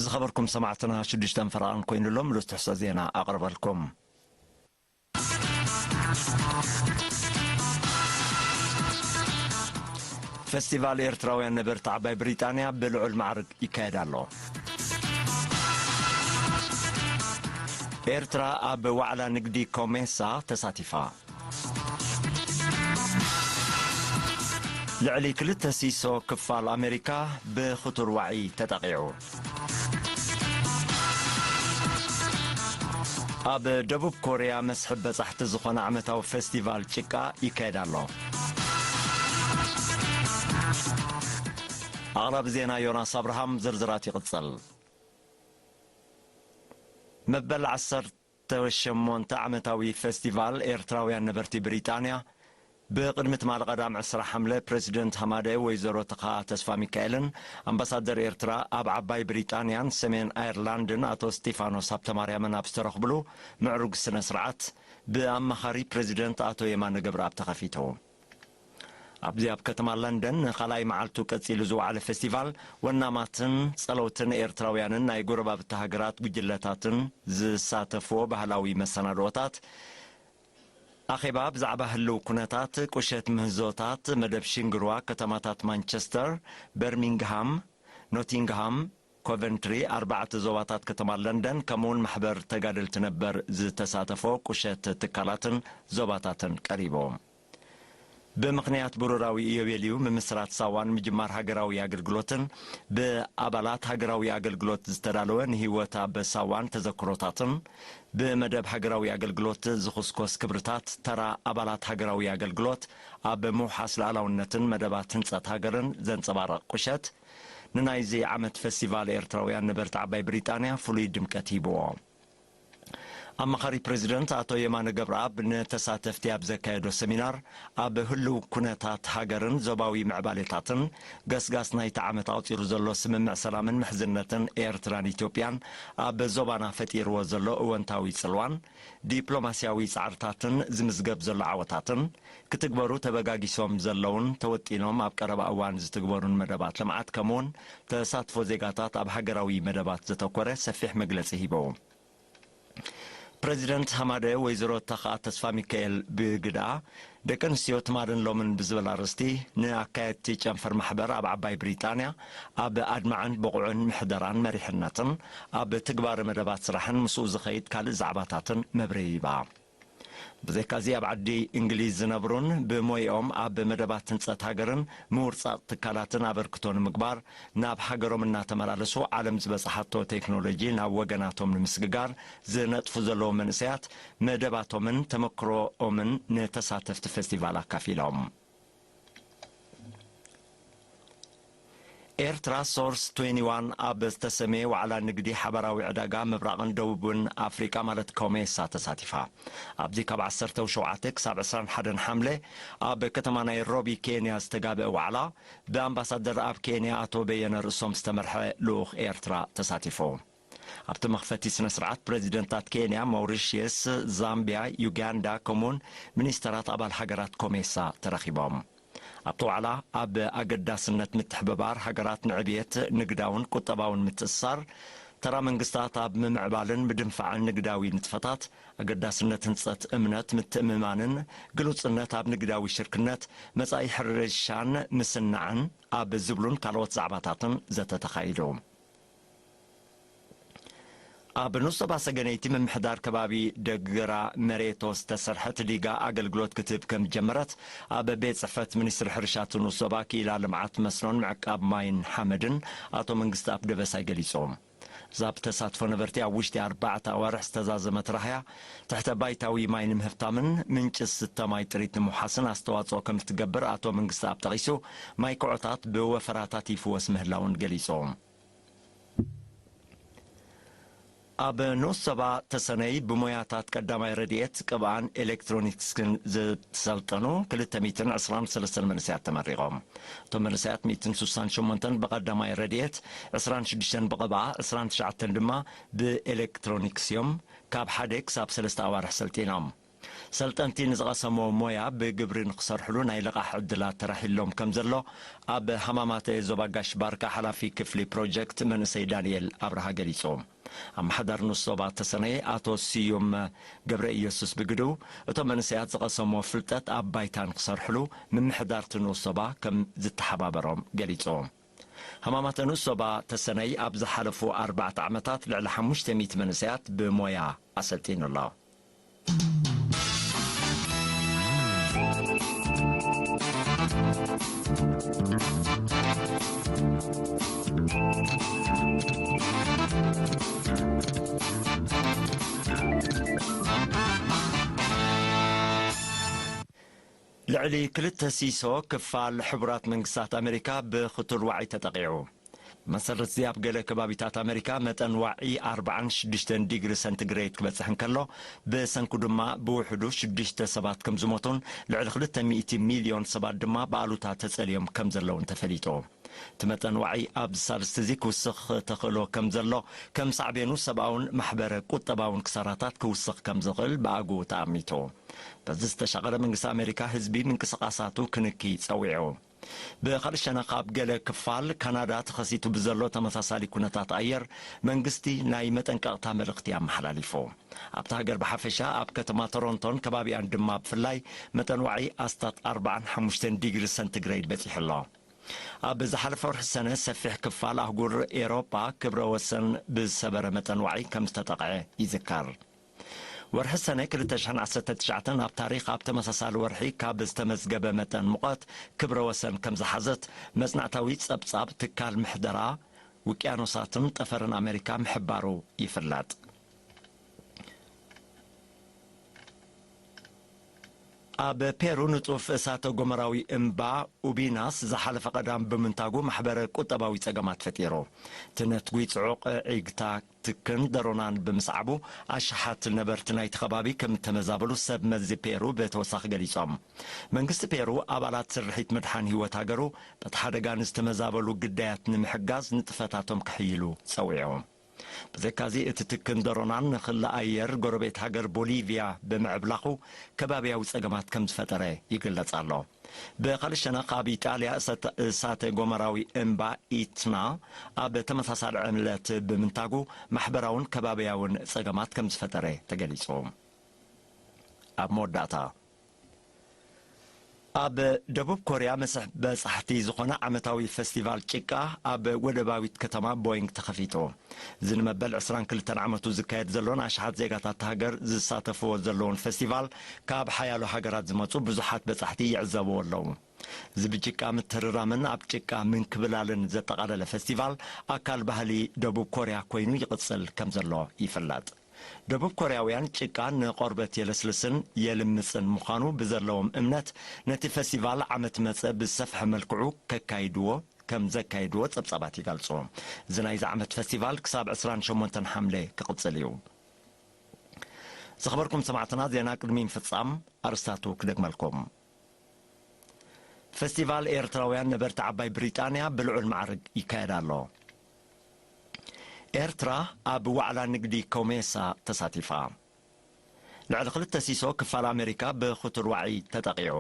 ዝኸበርኩም ሰማዕትና ሽዱሽተን ፈረቓን ኮይኑ ኣሎ። ምሉስ ትሕዝቶ ዜና ኣቕርበልኩም። ፈስቲቫል ኤርትራውያን ነበርቲ ዓባይ ብሪጣንያ ብልዑል ማዕርግ ይካየድ ኣሎ። ኤርትራ ኣብ ዋዕላ ንግዲ ኮሜሳ ተሳቲፋ። ልዕሊ ክልተ ሲሶ ክፋል ኣሜሪካ ብኽቱር ዋዒ ተጠቒዑ። ኣብ ደቡብ ኮርያ መስሕብ በጻሕቲ ዝኾነ ዓመታዊ ፈስቲቫል ጭቃ ይካየድ ኣሎ። ኣቕራቢ ዜና ዮናስ ኣብርሃም፣ ዝርዝራት ይቕጽል። መበል ዓሰርተ ሸሞንተ ዓመታዊ ፈስቲቫል ኤርትራውያን ነበርቲ ብሪጣንያ ብቕድሚ ትማሊ ቀዳም ዕስራ ሓምለ ፕረዚደንት ሃማደ ወይዘሮ ተኻ ተስፋ ሚካኤልን ኣምባሳደር ኤርትራ ኣብ ዓባይ ብሪጣንያን ሰሜን ኣየርላንድን ኣቶ ስጢፋኖስ ሃብተማርያምን ኣብ ዝተረኽብሉ ምዕሩግ ስነ ስርዓት ብኣማኻሪ ፕረዚደንት ኣቶ የማነ ገብረኣብ ተኸፊቱ። ኣብዚ ኣብ ከተማ ለንደን ንኻልኣይ መዓልቱ ቀጺሉ ዝወዓለ ፈስቲቫል ወናማትን ጸለውትን ኤርትራውያንን ናይ ጎረባብቲ ሃገራት ጉጅለታትን ዝሳተፍዎ ባህላዊ መሰናድኦታት፣ ኣኼባ ብዛዕባ ህልው ኩነታት፣ ቁሸት ምህዞታት፣ መደብ ሽንግርዋ፣ ከተማታት ማንቸስተር፣ በርሚንግሃም፣ ኖቲንግሃም፣ ኮቨንትሪ፣ ኣርባዕተ ዞባታት ከተማ ለንደን፣ ከምኡውን ማሕበር ተጋደልቲ ነበር ዝተሳተፎ ቁሸት ትካላትን ዞባታትን ቀሪቡ። ብምኽንያት ብሩራዊ ኢዮቤልዩ ምምስራት ሳዋን ምጅማር ሃገራዊ ኣገልግሎትን ብኣባላት ሃገራዊ ኣገልግሎት ዝተዳለወ ንህይወት ኣብ ሳዋን ተዘክሮታትን ብመደብ ሃገራዊ ኣገልግሎት ዝኹስኮስ ክብርታት ተራ ኣባላት ሃገራዊ ኣገልግሎት ኣብ ምውሓስ ሉዓላውነትን መደባት ህንጸት ሃገርን ዘንጸባርቕ ቁሸት ንናይዚ ዓመት ፈስቲቫል ኤርትራውያን ነበርቲ ዓባይ ብሪጣንያ ፍሉይ ድምቀት ሂብዎ። ኣማኻሪ ፕረዚደንት ኣቶ የማነ ገብረኣብ ንተሳተፍቲ ኣብ ዘካየዶ ሰሚናር፣ ኣብ ህልው ኩነታት ሃገርን ዞባዊ ምዕባሌታትን፣ ገስጋስ ናይቲ ዓመት ኣቑጺሩ ዘሎ ስምምዕ ሰላምን ምሕዝነትን ኤርትራን ኢትዮጵያን፣ ኣብ ዞባና ፈጢርዎ ዘሎ እወንታዊ ጽልዋን፣ ዲፕሎማስያዊ ጻዕርታትን ዝምዝገብ ዘሎ ዓወታትን፣ ክትግበሩ ተበጋጊሶም ዘለውን ተወጢኖም ኣብ ቀረባ እዋን ዝትግበሩን መደባት ልምዓት፣ ከምኡውን ተሳትፎ ዜጋታት ኣብ ሃገራዊ መደባት ዘተኮረ ሰፊሕ መግለጺ ሂቦም። ፕረዚደንት ሃማደ ወይዘሮ ተኻ ተስፋ ሚካኤል ብግዳ፣ ደቂ ኣንስትዮ ትማልን ሎምን ብዝብል ኣርእስቲ ንኣካየድቲ ጨንፈር ማሕበር ኣብ ዓባይ ብሪጣንያ ኣብ ኣድማዕን ብቑዕን ምሕደራን መሪሕነትን ኣብ ትግባረ መደባት ስራሕን ምስኡ ዝኸይድ ካልእ ዛዕባታትን መብርሂ ሂባ። ብዘይካዚ ኣብ ዓዲ እንግሊዝ ዝነብሩን ብሞይኦም ኣብ መደባት ህንጸት ሃገርን ምውርጻቕ ትካላትን ኣበርክቶ ንምግባር ናብ ሃገሮም እናተመላለሱ ዓለም ዝበጽሓቶ ቴክኖሎጂ ናብ ወገናቶም ንምስግጋር ዝነጥፉ ዘለዉ መንእሰያት መደባቶምን ተመክሮኦምን ንተሳተፍቲ ፈስቲቫል ኣካፊሎም። ኤርትራ ሶርስ ትዌንቲ ዋን ኣብ ዝተሰመየ ዋዕላ ንግዲ ሓባራዊ ዕዳጋ ምብራቕን ደቡብን ኣፍሪቃ ማለት ኮሜሳ ተሳቲፋ። ኣብዚ ካብ ዓሰርተ ሸውዓተ ክሳብ ዕስራን ሓደን ሓምለ ኣብ ከተማ ናይሮቢ ኬንያ ዝተጋብአ ዋዕላ ብኣምባሳደር ኣብ ኬንያ ኣቶ በየነ ርእሶም ዝተመርሐ ልኡኽ ኤርትራ ተሳቲፉ። ኣብቲ መኽፈቲ ስነ ስርዓት ፕረዚደንታት ኬንያ፣ ሞሪሽየስ፣ ዛምቢያ፣ ዩጋንዳ ከምኡውን ሚኒስተራት ኣባል ሃገራት ኮሜሳ ተረኺቦም። ኣብቲ ዋዕላ ኣብ ኣገዳስነት ምትሕብባር ሃገራት ንዕብየት ንግዳውን ቁጠባውን ምትእስሳር፣ ተራ መንግስታት ኣብ ምምዕባልን ምድንፋዕን ንግዳዊ ንጥፈታት፣ ኣገዳስነት ህንጸት እምነት ምትእምማንን ግሉጽነት ኣብ ንግዳዊ ሽርክነት፣ መጻኢ ሕርሻን ምስናዕን ኣብ ዝብሉን ካልኦት ዛዕባታትን ዘተ ተኻይዱ። ኣብ ንኡስ ዞባ ሰገነይቲ ምምሕዳር ከባቢ ደግራ መሬቶ ዝተሰርሐት ዲጋ ኣገልግሎት ክትህብ ከም ዝጀመረት ኣብ ቤት ጽሕፈት ሚኒስትሪ ሕርሻቲ ንኡስ ዞባ ክኢላ ልምዓት መስኖን ምዕቃብ ማይን ሓመድን ኣቶ መንግስትኣብ ደበሳይ ገሊጹ። እዛ ብተሳትፎ ነበርቲ ኣብ ውሽጢ ኣርባዕተ ኣዋርሕ ዝተዛዘመት ራህያ ትሕተ ባይታዊ ማይ ንምህብታምን ምንጪ ዝስተ ማይ ጥሪት ንምውሓስን ኣስተዋጽኦ ከም እትገብር ኣቶ መንግስትኣብ ጠቒሱ፣ ማይ ክዖታት ብወፈራታት ይፍወስ ምህላውን ገሊጹ። ኣብ ንኡስ ዞባ ተሰነይ ብሞያታት ቀዳማይ ረድኤት፣ ቅብኣን ኤሌክትሮኒክስን ዝሰልጠኑ ክልተ ሚእትን ዕስራን ሰለስተን መንእሰያት ተመሪቖም። እቶም መንእሰያት ሚእትን ስሳን ሸሞንተን ብቐዳማይ ረድኤት፣ ዕስራን ሽዱሽተን ብቕብኣ፣ ዕስራን ትሽዓተን ድማ ብኤሌክትሮኒክስ እዮም ካብ ሓደ ክሳብ ሰለስተ ኣዋርሕ ሰልጢኖም። ሰልጠንቲ ንዝቐሰሞ ሞያ ብግብሪ ንክሰርሕሉ ናይ ልቓሕ ዕድላት ተራሂሎም ከም ዘሎ ኣብ ሃማማተ ዞባ ጋሽ ባርካ ሓላፊ ክፍሊ ፕሮጀክት መንእሰይ ዳንኤል ኣብርሃ ገሊጹ። ኣመሓዳሪ ንኡስ ዞባ ተሰነይ ኣቶ ስዩም ገብረ ኢየሱስ ብግድኡ፣ እቶም መንእሰያት ዝቐሰሞ ፍልጠት ኣብ ባይታ ንክሰርሕሉ ምምሕዳርቲ ንኡስ ዞባ ከም ዝተሓባበሮም ገሊጹ። ሃማማተ ንኡስ ዞባ ተሰነይ ኣብ ዝሓለፉ ኣርባዕተ ዓመታት ልዕሊ ሓሙሽተ ሚእቲ መንእሰያት ብሞያ ኣሰልጢኑ ኣሎ። ልዕሊ ክልተ ሲሶ ክፋል ሕቡራት መንግስታት ኣሜሪካ ብኽቱል ዋዒ ተጠቒዑ። መሰረት እዚ ኣብ ገለ ከባቢታት ኣሜሪካ መጠን ዋዒ ኣርባዓን ሽዱሽተን ዲግሪ ሰንቲግሬድ ክበጽሕ እንከሎ፣ ብሰንኩ ድማ ብውሕዱ ሽዱሽተ ሰባት ከም ዝሞቱን ልዕሊ ክልተ ሚእቲ ሚልዮን ሰባት ድማ ብኣሉታ ተጸልዮም ከም ዘለውን ተፈሊጡ። እቲ መጠን ዋዒ ኣብዚ ሳልስቲ እዚ ክውስኽ ተኽእሎ ከም ዘሎ፣ ከም ሳዕቤኑ ሰብኣውን ማሕበረ ቁጠባውን ክሳራታት ክውስኽ ከም ዝኽእል ብኣግኡ ተኣሚቱ። በዚ ዝተሻቐለ መንግስቲ ኣሜሪካ ህዝቢ ምንቅስቓሳቱ ክንኪ ጸዊዑ። ብኻልእ ሸነኽ ኣብ ገለ ክፋል ካናዳ ተኸሲቱ ብዘሎ ተመሳሳሊ ኩነታት ኣየር መንግስቲ ናይ መጠንቀቕታ መልእኽቲ ኣመሓላሊፉ። ኣብታ ሃገር ብሓፈሻ ኣብ ከተማ ቶሮንቶን ከባቢኣን ድማ ብፍላይ መጠን ዋዒ ኣስታት ኣርባዓን ሓሙሽተን ዲግሪ ሰንቲግሬድ በጺሑ ኣሎ። ኣብ ዝሓለፈ ወርሒ ሰነ ሰፊሕ ክፋል ኣህጉር ኤሮጳ ክብረ ወሰን ብዝሰበረ መጠን ዋዒ ከም ዝተጠቕዐ ይዝከር። ወርሒ ሰነ ክልተ ሽሕን ዓሰርተ ትሽዓተን ኣብ ታሪኽ ኣብ ተመሳሳሊ ወርሒ ካብ ዝተመዝገበ መጠን ሙቐት ክብረ ወሰን ከም ዝሓዘት መጽናዕታዊ ጸብጻብ ትካል ምሕደራ ውቅያኖሳትን ጠፈርን ኣሜሪካ ምሕባሩ ይፍለጥ። ኣብ ፔሩ ንጡፍ እሳተ ጎመራዊ እምባ ኡቢናስ ዝሓለፈ ቀዳም ብምንታጉ ማሕበረ ቁጠባዊ ጸገማት ፈጢሩ። እቲ ነትጒ ጽዑቕ ዒግታ ትክን ደሮናን ብምስዓቡ ኣሽሓት ነበርቲ ናይቲ ከባቢ ከም እተመዛበሉ ሰብ መዚ ፔሩ ብተወሳኺ ገሊጾም። መንግስቲ ፔሩ ኣባላት ስርሒት ምድሓን ህይወት ሃገሩ በቲ ሓደጋ ንዝተመዛበሉ ግዳያት ንምሕጋዝ ንጥፈታቶም ክሕይሉ ጸዊዑ። ብዘካዚ እቲ ትክን ደሮናን ንክሊ ኣየር ጎረቤት ሃገር ቦሊቪያ ብምዕብላኹ ከባቢያዊ ጸገማት ከም ዝፈጠረ ይግለጽ ኣሎ። ብኻልእ ሸነኽ ኣብ ኢጣልያ እሳተ፣ እሳተ ጎመራዊ እምባ ኢትና ኣብ ተመሳሳሊ ዕለት ብምንታጉ ማሕበራውን ከባቢያውን ጸገማት ከም ዝፈጠረ ተገሊጹ። ኣብ መወዳእታ፣ ኣብ ደቡብ ኮርያ መስሕ በጻሕቲ ዝኾነ ዓመታዊ ፈስቲቫል ጭቃ ኣብ ወደባዊት ከተማ ቦይንግ ተኸፊቱ። እዚ ንመበል ዕስራን ክልተን ዓመቱ ዝካየድ ዘሎን ኣሽሓት ዜጋታት እታ ሃገር ዝሳተፍዎ ዘለውን ፈስቲቫል ካብ ሓያሎ ሃገራት ዝመጹ ብዙሓት በጻሕቲ ይዕዘብዎ ኣለዉ። እዚ ብጭቃ ምትርራምን ኣብ ጭቃ ምንክብላልን ዘጠቓለለ ፈስቲቫል ኣካል ባህሊ ደቡብ ኮርያ ኮይኑ ይቕጽል ከም ዘሎ ይፍለጥ። ደቡብ ኮርያውያን ጭቃ ንቆርበት የለስልስን የልምጽን ምዃኑ ብዘለዎም እምነት፣ ነቲ ፈስቲቫል ዓመት መጸ ብዝሰፍሐ መልክዑ ከካይድዎ፣ ከም ዘካይድዎ ጸብጻባት ይገልጹ። እዚ ናይዚ ዓመት ፈስቲቫል ክሳብ ዕስራን ሸሞንተን ሓምለ ክቕጽል እዩ። ዝኸበርኩም ሰማዕትና፣ ዜና ቅድሚ ምፍጻም ኣርስታቱ ክደግመልኩም። ፈስቲቫል ኤርትራውያን ነበርቲ ዓባይ ብሪጣንያ ብልዑል ማዕርግ ይካየድ ኣሎ። ኤርትራ ኣብ ዋዕላ ንግዲ ኮሜሳ ተሳቲፋ። ልዕሊ ክልተ ሲሶ ክፋል ኣሜሪካ ብኽቱር ዋዒ ተጠቒዑ።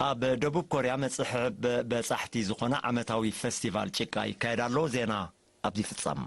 ኣብ ደቡብ ኮርያ መስሕብ በጻሕቲ ዝኾነ ዓመታዊ ፈስቲቫል ጭቃ ይካየድ ኣሎ። ዜና ኣብዚ ይፍጸም።